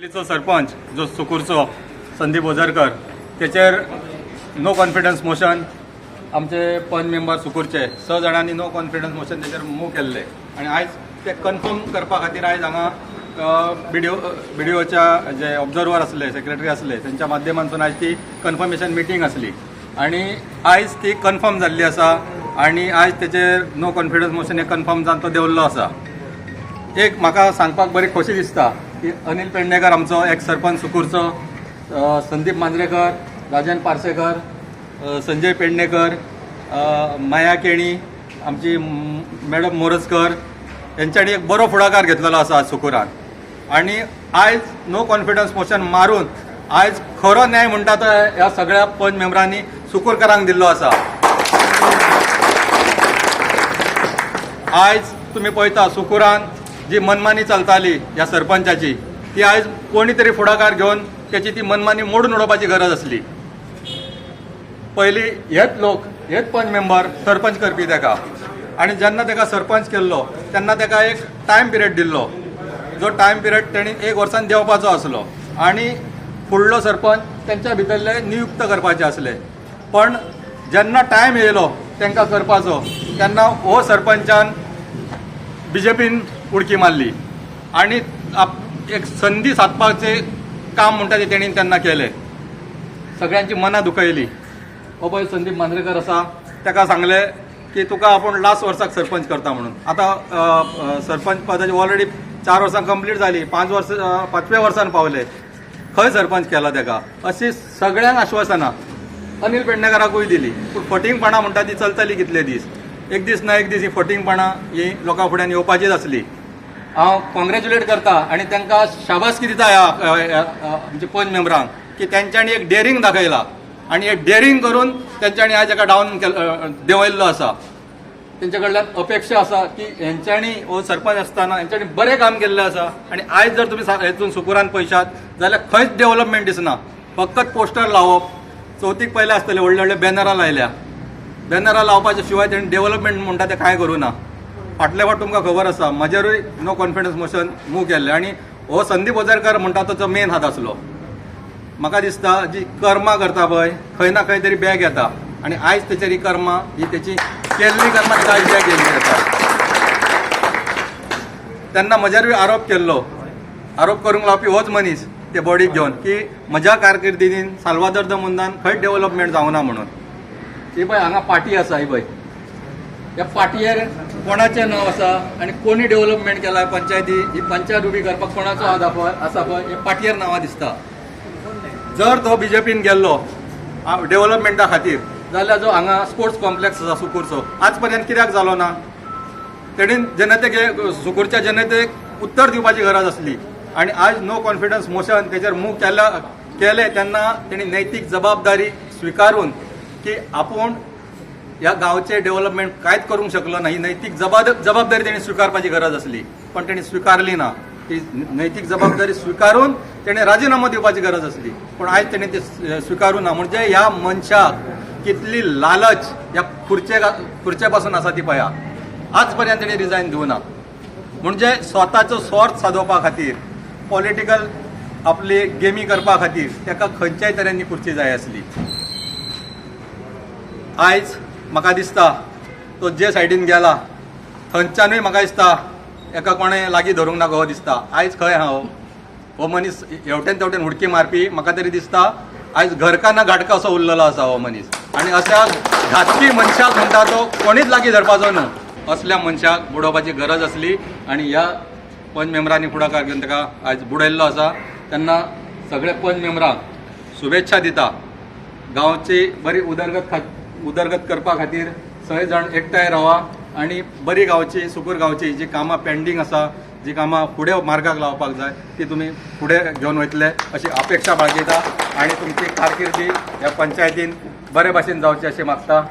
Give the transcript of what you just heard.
दिल्लीचो सरपंच जो सुकूरचो संदीप ओझरकर तेचेर no confidence motion आमचे पंच मेंबर सुकूरचे 6 जाणांनी नो कॉन्फिडन्स मोशन तेचेर मूव केल्ले आनी आयज ते कन्फर्म करपा खातीर आयज हांगा बीडीओच्या जे ऑब्जर्वर आसले, सेक्रेटरी आसले, तेंच्या माध्यमांतसून आयज ती कन्फर्मेशन मिटींग आसली आनी आयज ती कन्फर्म जाल्ली आसा आनी आयज तेचेर नो कॉन्फिडन्स मोशन हे कन्फर्म जावन तो देंवल्लो आसा. एक म्हाका सांगपाक बरी खोशी दिसता की अनिल पेडणेकर आमचो एक्स सरपंच सुकूरचो, संदीप मांद्रेकर, राजन पार्सेकर, संजय पेडणेकर, माया केणी, आमची मॅडम मोरजकर हेंच्यांनी एक बरो फुडाकार घेतलेलो आसा आज सुकूरान आनी आयज नो कॉन्फिडन्स मोशन मारून आयज खरो न्याय म्हणटा तो ह्या सगळ्या पंच मेंबरांनी सुकूरकरांक दिल्लो आसा. आयज तुमी पळयता सुकूरान जी मनमानी चलताली ह्या सरपंचाची ती आयज कोणी तरी फुडाकार घेवन त्याची ती मनमानी मोडून उडोवपाची गरज आसली. पयलीं हेच लोक, हेच पंच मेंबर सरपंच करपी तेका आनी जेन्ना तेका सरपंच केल्लो तेन्ना तेका एक टायम पिरियड दिल्लो, जो टायम पिरियड तेणी 1 वर्सान देंवपाचो आसलो आनी फुडलो सरपंच तेंच्या भितरले नियुक्त करपाचे आसले. पण जेन्ना टायम येयलो तेंकां करपाचो तेन्ना हो सरपंचान बीजेपीन उडकी मारली आनी एक संदी सादपाचें काम म्हणटा तें तेणी तेन्ना केलें. सगळ्यांची मनां दुखयली. हो पळय संदीप मांद्रेकर आसा, तेका सांगलें की तुका आपूण लास्ट वर्साक सरपंच करता म्हणून. आतां सरपंच पदाची ऑलरेडी 4 वर्सां कंप्लीट जाली, 5 वर्स 5व्या वर्सान पावले, खंय सरपंच केला तेका? अशी सगळ्यांक आश्वासनां अनिल पेडणेकराकूय दिली. पूण फटींगपणां म्हणटा ती चलतली कितले दीस, एक दीस ना एक दीस ही फटींगपणां ही लोकां फुड्यान येवपाचीच आसली. हांव कॉंग्रेच्युलेट करता आनी तांकां शाबासकी दिता ह्या आमच्या पंच मेंबरांक की तेंच्यांनी एक डेरींग दाखयला आनी एक डेरींग करून तेंच्यांनी आयज एका डावन देंवयल्लो आसा. तेंच्या कडल्यान अपेक्षा आसा की हेंच्यांनी हो सरपंच आसतना हेंच्यांनी बरें काम केल्लें आसा आनी आयज जर तुमी हेतून सुकूरान पळयशात जाल्यार खंयच डेव्हलपमेंट दिसना. फकत पोस्टर लावप, चवथीक पयलें आसतलें व्हडले व्हडले बॅनरां लायल्या, बॅनरां लावपाच्या शिवाय तेणी डेव्हलपमेंट म्हणटा तें कांय करूं ना. फाटले फावट तुमकां खबर आसा म्हजेरूय नो कॉन्फिडन्स मोशन मूव केल्लें आनी हो संदीप ओझरकर म्हणटा तो मेन हात आसलो. म्हाका दिसता जी कर्मां करता पळय खंय ना खंय तरी बॅग येता आनी आयज तेचेर ही कर्मां ही तेची केल्ली कर्मां ताका आयज बॅग येयल्ली आसा. तेन्ना म्हजेरूय आरोप केल्लो, आरोप करूंक लावपी होच मनीस ते बॉडीक घेवन की म्हज्या कारकिर्दीन साल्वादोर the मुंदान खंय डेव्हलपमेंट जावना म्हणून. ही पळय हांगा पाटी आसा, ही पळय ह्या पाटयेर कोणाचें नांव आसा आनी कोणी डेव्हलपमेंट केला पंचायती, ही पंचायत उबी करपाक कोणाचो हात आसा पळय हे पाटयेर नांवां दिसता. जर तो बीजेपीन गेल्लो डेव्हलपमेंटा खातीर जाल्यार जो हांगा स्पोर्ट्स कॉम्प्लेक्स आसा सुकूरचो आज पर्यंत कित्याक जालो ना? तेणीन जनतेक, सुकूरच्या जनतेक उत्तर दिवपाची गरज आसली आनी आज नो कॉन्फिडन्स मोशन तेचेर मूव केलें तेन्ना तेणी नैतीक जबाबदारी स्विकारून की आपूण ह्या गांवचें डेव्हलपमेंट कांयच करूंक शकलो ना, ही नैतीक जबाबदारी तेणी स्विकारपाची गरज आसली, पण तेणी स्विकारली ना. ती नैतीक जबाबदारी स्विकारून तेणे राजिनामो दिवपाची गरज आसली, पूण आयज तेणी ते स्विकारूं ना. म्हणजे ह्या मनशाक कितली लालच ह्या खुर्चे पासून आसा ती पळया. आज पर्यंत तेणी रिजायन दिवना. म्हणजे स्वताचो स्वार्थ सादोवपा खातीर, पॉलिटिकल आपली गेमी करपा खातीर ताका खंयच्याय तरेन खुर्ची जाय आसली. आयज म्हाका दिसता तो जे सायडीन गेला थंयच्यानूय म्हाका दिसता एका कोणें लागीं धरूंक ना गो दिसता. आयज खंय आहा हो मनीस? हेवटेन तेवटेन उडकी मारपी म्हाका तरी दिसता आयज घरकाना घाटका असो उरलेलो आसा हो मनीस. आनी अशा घातकी मनशाक म्हणटा तो कोणीच लागीं धरपाचो न्हू. असल्या मनशाक बुडोवपाची गरज आसली आनी ह्या पंच मेंबरांनी फुडाकार घेवन ताका आयज बुडयल्लो आसा. तेन्ना सगळे पंच मेंबरांक शुभेच्छा दिता. गांवची बरी उदरगत करपा खातीर सगळे जाण एकठांय रावा आनी बरी गांवची, सुकूर गांवची जी कामां पेंडींग आसा, जी कामां फुडें मार्गाक लावपाक जाय ती तुमी फुडें घेवन वयतले अशी अपेक्षा बाळगिता आनी तुमची कारकिर्दी ह्या पंचायतीन बरे भाशेन जावची अशें मागता.